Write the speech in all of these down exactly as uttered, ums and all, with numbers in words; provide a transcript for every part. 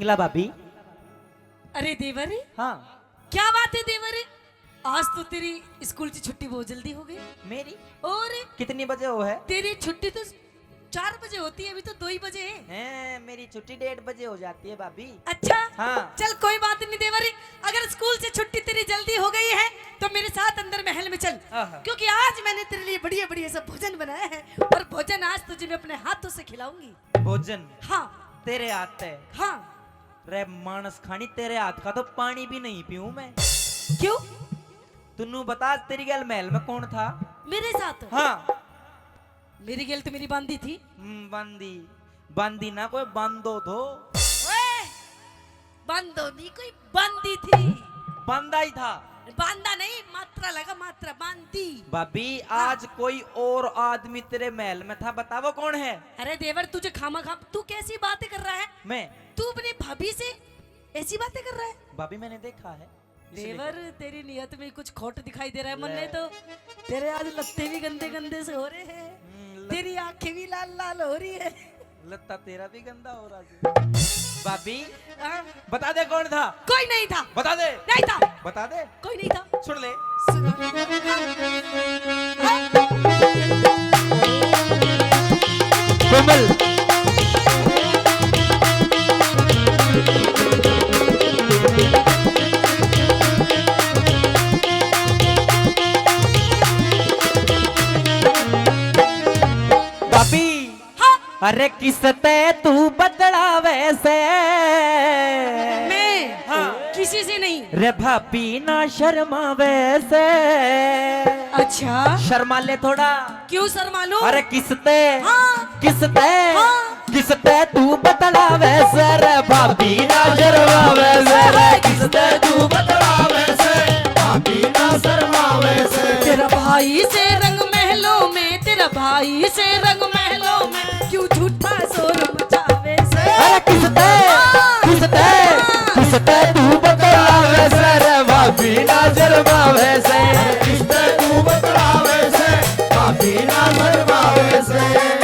ला भाभी। अरे देवर, हाँ। क्या बात है देवर, आज तो तेरी स्कूल से छुट्टी बहुत जल्दी हो गई। मेरी? और? कितनी बजे हो है? तेरी छुट्टी तो चार बजे होती है, अभी तो दो ही बजे है। हैं, मेरी छुट्टी डेढ़ बजे हो जाती है भाभी। अच्छा? हाँ। चल कोई बात नहीं देवर, अगर स्कूल से छुट्टी तेरी जल्दी हो गई है तो मेरे साथ अंदर महल में चल, आहा। क्योंकि आज मैंने तेरे लिए बढ़िया बढ़िया सा भोजन बनाया है और भोजन आज तुझे मैं अपने हाथों से खिलाऊंगी। भोजन? हाँ। तेरे हाथ है? हाँ। रे मानस खानी, तेरे हाथ का तो पानी भी नहीं पीऊं मैं। क्यों? तू नू बता, तेरी गैल महल में कौन था? मेरे साथ? हाँ। मेरी गैल तो मेरी बांदी थी। हम्म, बांदी। बांदी ना कोई, बांदो थो। ओए, बांदो नहीं, कोई बांदी थी। बांदा ही था। बांदा नहीं, मात्रा लगा, मात्रा, बांदी। भाभी, हाँ। आज कोई और आदमी तेरे महल में था, बता वो कौन है? अरे देवर, तुझे खामा खा, तू कैसी बातें कर रहा है? मैं? तू अपनी भाभी से ऐसी बातें कर रहा है? भाभी, मैंने देखा है। इसलिए देवर, क्या? तेरी नियत में कुछ खोट दिखाई दे रहा है। मन्ने ले। तो तेरे आज लत्ते भी गंदे गंदे से हो रहे हैं। हम्म, लत- तेरी आंखें भी लाल लाल हो रही है। लत्ता तेरा भी गंदा हो रहा है। भाभी, हाँ? बता दे कौन था? कोई नहीं था। बता दे। नहीं था। बता दे। कोई नहीं था। सुन ले। सुन। हाँ। कोमल। भाभी। हाँ। अरे किस ते तू बतलावे से? मैं? हाँ। किसी से नहीं। रे भाभी ना शर्मावे से। अच्छा। शर्मा ले थोड़ा। क्यों शर्मा लूं? अरे किस ते? हाँ। किस ते? हाँ। किस ते तू बतलावे से? रे भाभी ना शर्मावे से। रे किस ते तू बतलावे से? भाभी ना शर्मावे से। तेरा भाई से रंग महलों में, तेरा भाई से रंग महलों में, क्यों झूठा शोर मचावे से? अरे किस ते, किस ते, किस ते तू बतलावे से? रे भाभी ना शर्मावे से। किस ते तू बतलावे से? भाभी ना शर्मावे से।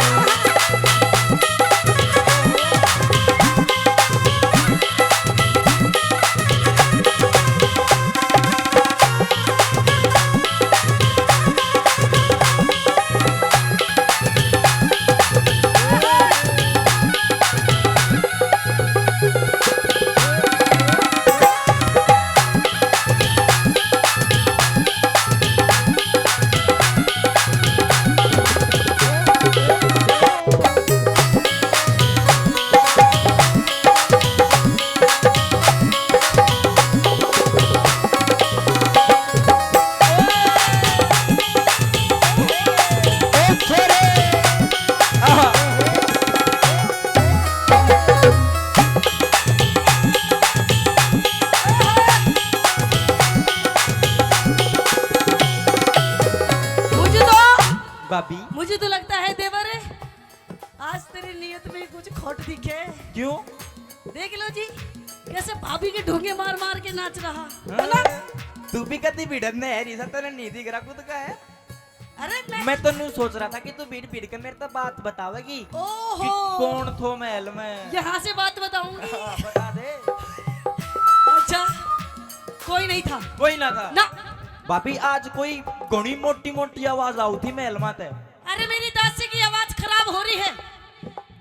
मुझे तो, भाभी। मुझे तो लगता है देवर, आज तेरी नीयत में कुछ खोट दिखे। क्यों? देख लो जी, कैसे भाभी के ढोंगे मार मार के नाच रहा, है ना? हाँ, तू भी कदी भिड़न में है, रिसा तने नहीं दिख रहा खुद का है। अरे मैं मैं तो न्यू सोच रहा था कि तू भीड़ भीड़ के मेरे तक बात बतावेगी ओहो। कि कौन थो महल में। यहाँ से बात बताऊंगी। हाँ, बता दे। अच्छा, कोई नहीं था। कोई ना था। ना। भाभी, आज कोई घणी मोटी मोटी आवाज आऊ थी महल में ते। अरे, मेरी दासी की आवाज खराब हो रही है,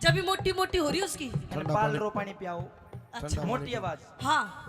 जब भी मोटी मोटी हो रही उसकी। ठंडा बाल पानी। रो पानी पियाओ। अच्छा। ठंडा मोटी पानी। आवाज। हाँ।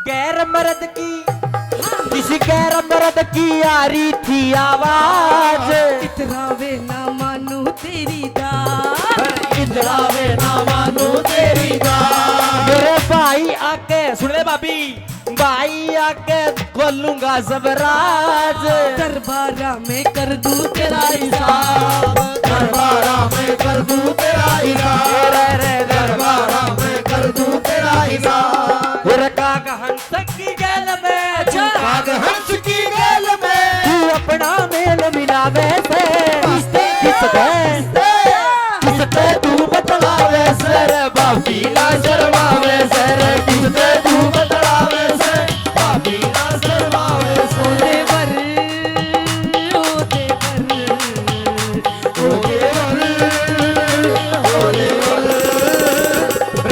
गैर मर्द की, हाँ। किसी गैर मर्द की आ रही थी आवाज। इतरावे ना मानू तेरी दाल। इतरावे ना मानू तेरी दाल। मेरे भाई आके, सुन ले भाभी, भाई आके खोलूंगा सब राज। दरबारा में कर दूं तेरा हिसाब। दरबारा में कर दूं तेरा हिसाब। रे, रे, रे। दरबारा में कर दूं तेरा हिसाब। और काग हंस की गैल में। अच्छा। काग हंस की गैल में। तू अपना मेल मिलावे से। किस ते? किस ते? किस ते तू बतलावे से रे भाभी ना शर्मावे से रे, किस ते तू बतलावे से भाभी ना शर्मावे से। ओ देवर, ओ देवर, ओ देवर, ओ देवर।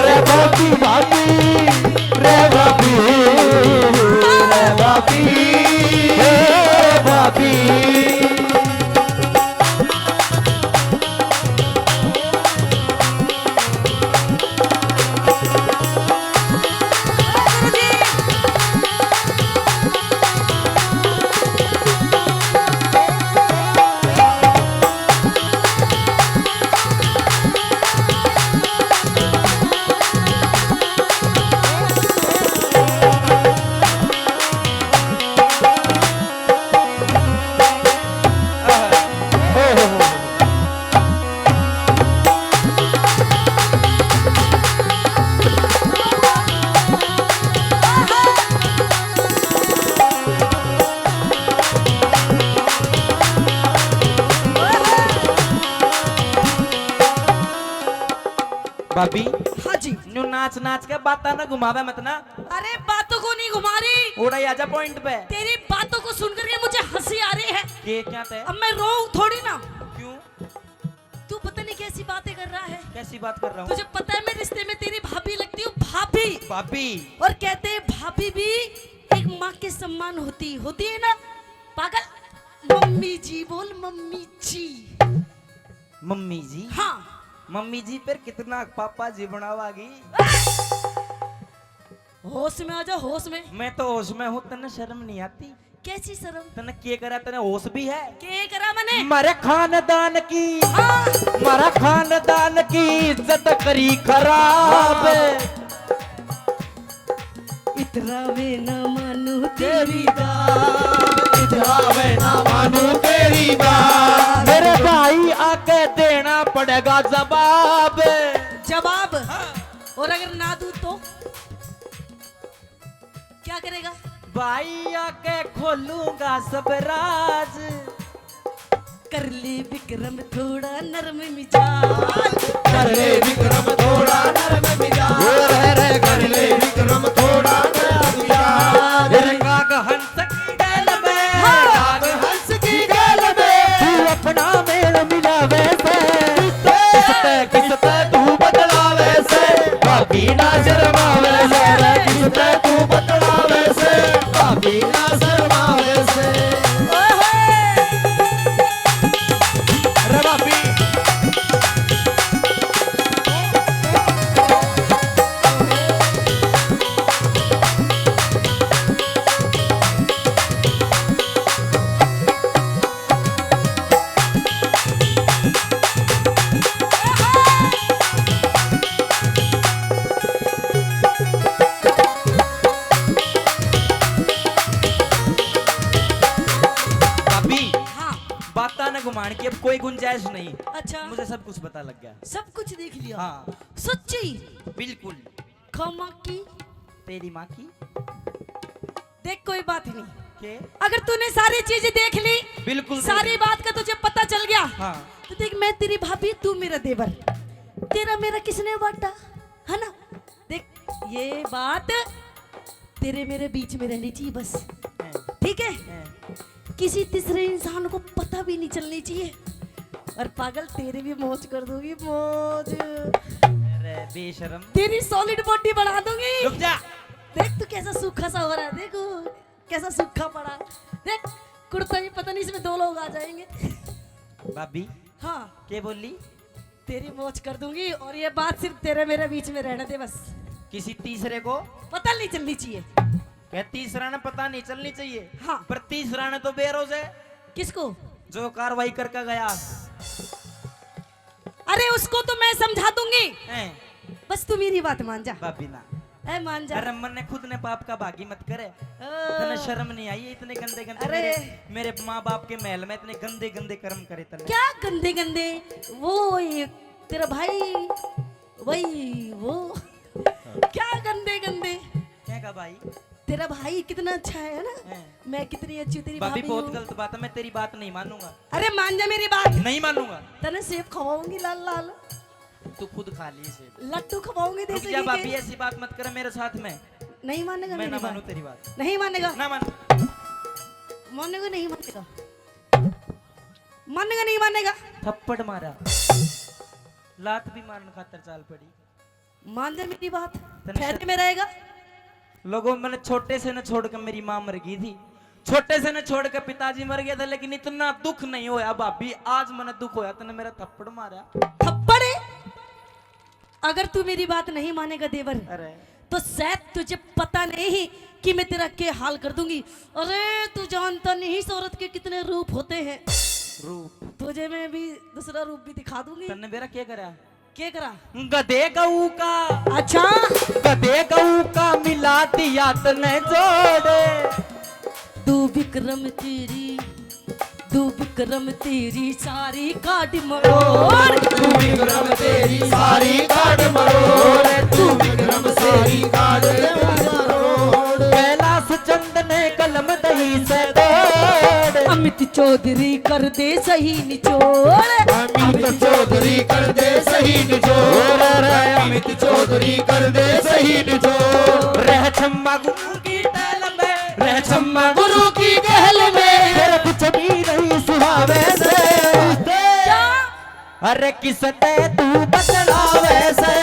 रे भाभी, भाभी, अभी हाँ जी। न्यू नाच नाच के बातां ना घुमावे मत ना। अरे बातों को नहीं घुमा रही। उड़ा ही आजा पॉइंट पे। तेरी बातों को सुन करके मुझे हंसी आ रही है। के क्या तै? अब मैं रोऊं थोड़ी ना। क्यों? तू पता नहीं कैसी बातें कर रहा है। कैसी बात कर रहा हूँ? तुझे पता है मैं रिश्ते में तेरी भाभी लगती हूँ, भाभी। भाभी। और कहते हैं भाभी भी एक माँ के सम्मान होती, होती है ना पागल। मम्मी जी बोल, मम्मी जी। मम्मी जी? हाँ। मम्मी जी फिर कितना पापा जी बनावागी? होश में आ जा, होश में। मैं तो होश में हूँ, तन्ने शर्म नहीं आती? कैसी शर्म? तन्ने के करा, तन्ने होश भी है? के करा मने? मारे खानदान की, हाँ। मारा खानदान की इज्जत करी खराब। हाँ। इतरावे ना मानू तेरी बात, इतरावे ना मानू तेरी बात। मेरे भाई आके देना पड़ेगा जवाब। जवाब? हाँ। और अगर ना दूं तो क्या करेगा? भाई आके खोलूंगा सब राज। कर ले विक्रम थोड़ा नरम मिजाज। कर ले विक्रम थोड़ा नरम मिजाज। ओ रे रे, कर ले विक्रम थोड़ा नरम मिजाज। तेरे काग हंस की गैल में, हाँ। काग हंस की गैल में। तू अपना मेल मिलावे से, किसते, किसते तू बतलावे से, भाभी ना शर्मावे से, किसते तू बतलावे से, भाभी ना शर्मावे से। ओहो। रे भाभी। भाभी, हाँ। बातां न घुमाण की अब कोई गुंजाइश नहीं। अच्छा। मुझे सब कुछ पता लग गया। सब कुछ देख लिया? हाँ। सच्ची? बिल्कुल। खमा की? तेरी माँ की। देख, कोई बात नहीं। के? अगर तूने सारी चीजें देख ली, बिल्कुल देख सारी ली। बात का तुझे पता चल गया, हाँ। तो देख, मैं तेरी भाभी, तू मेरा देवर, तेरा मेरा किसने बांटा, है ना? देख, ये बात तेरे मेरे बीच में रहनी चाहिए बस, हैं। ठीक है? हैं। किसी तीसरे इंसान को पता भी नहीं चलनी चाहिए। और पागल, तेरी भी मौज कर दूंगी, मौज। अरे बेशरम। तेरी solid body बना दूंगी। रुक जा। देख तू कैसा सूखा सा हो रहा है, देखो कैसा सूखा पड़ा। देख, कुर्ता भी पता नहीं, इसमें दो लोग आ जाएंगे। भाभी। हाँ। के बोली? तेरी मौज कर दूंगी, और ये बात सिर्फ तेरे मेरे बीच में रहने दे बस। किसी तीसरे को पता नहीं चलनी चाहिए। क्या तीसरा ने पता नहीं चलनी चाहिए? हाँ। पर तीसरा ने तो बेरोज है। किसको? जो कार्रवाई करके गया। अरे उसको तो मैं समझा दूंगी। हैं। बस तू मेरी बात मान जा। भाभी ना। ए, मान जा। अरे मन्ने खुद ने पाप का भागी मत करे। ओ। तन्ने शर्म नहीं आई इतने गंदे गंदे अरे। मेरे, मेरे माँ बाप के महल में इतने गंदे गंदे कर्म करे तन्ने। क्या गंदे गंदे? वो ये तेरा भाई, वही वो। क्या गंदे गंदे? क्या का भाई? तेरा भाई कितना अच्छा है ना? हैं। मैं कितनी अच्छी तेरी भाभी, भाभी बहुत हूँ। गलत बात है, मैं तेरी बात नहीं मानूंगा। अरे मान जा मेरी बात। नहीं मानूंगा। तन्ने सेब खवाऊंगी लाल लाल। तू खुद खा लिए सेब। लट्टू खवाऊंगी रुक देसी जा घी भाभी, के। ऐसी बात मत कर मेरे साथ में। नहीं मानेगा मैं मेरी ना बात। मानूं तेरी बात। नहीं मानेगा। ना मानूं। मानेगा, नहीं मानेगा। मानेगा, नहीं मानेगा। थप्पड़ मारा। लात भी मारन खातर चाल पड़ी। मान जा मेरी बात। तन्ने ठहरे शर्म में रहेगा। लोगों, मैंने छोटे से न छोड़ के मेरी माँ मर गई थी, छोटे से न छोड़ के पिताजी मर गया था, लेकिन इतना दुख नहीं होया भाभी, आज मैंने दुख होया, तन्ने मेरा थप्पड़ मारा। थप्पड़? अगर तू मेरी बात नहीं मानेगा देवर, अरे। तो शायद तुझे पता नहीं कि मैं तेरा क्या हाल कर दूंगी। अरे, तू जानता नहीं इस औरत के कितने रूप होते हैं। रूप? तुझे मैं भी दूसरा रूप भी दिखा दूंगी। तन्ने मेरा क्या करा? के करा? गधे गऊ का। अच्छा। गधे गऊ का मिला दिया तने जोड़। दो विक्रम तेरी, दो विक्रम तेरी सारी काट मरोड़। दो विक्रम तेरी सारी काट मरोड़। दो विक्रम तेरी काट मरोड़। कैलाश चंद ने कलम दही से तोड़। अमित चो चौधरी कर दे सही निचोड़। अमित चौधरी कर दे सही निचोड़। अमित चौधरी कर दे सही निचोड़। रह छम्मा गुरु की टहल में, रह छम्मा गुरु की टहल में। तेरा कुछ भी नहीं सुहावे से। अरे किसने तू बतलावे से,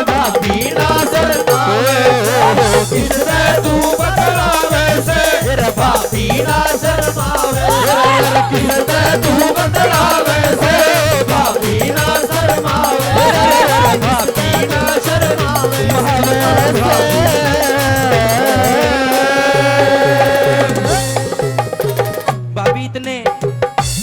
भाभी ना शर्मावे से। किसने तू बतलावे से, तेरा भाभी ना शर्मावे से। किसने तू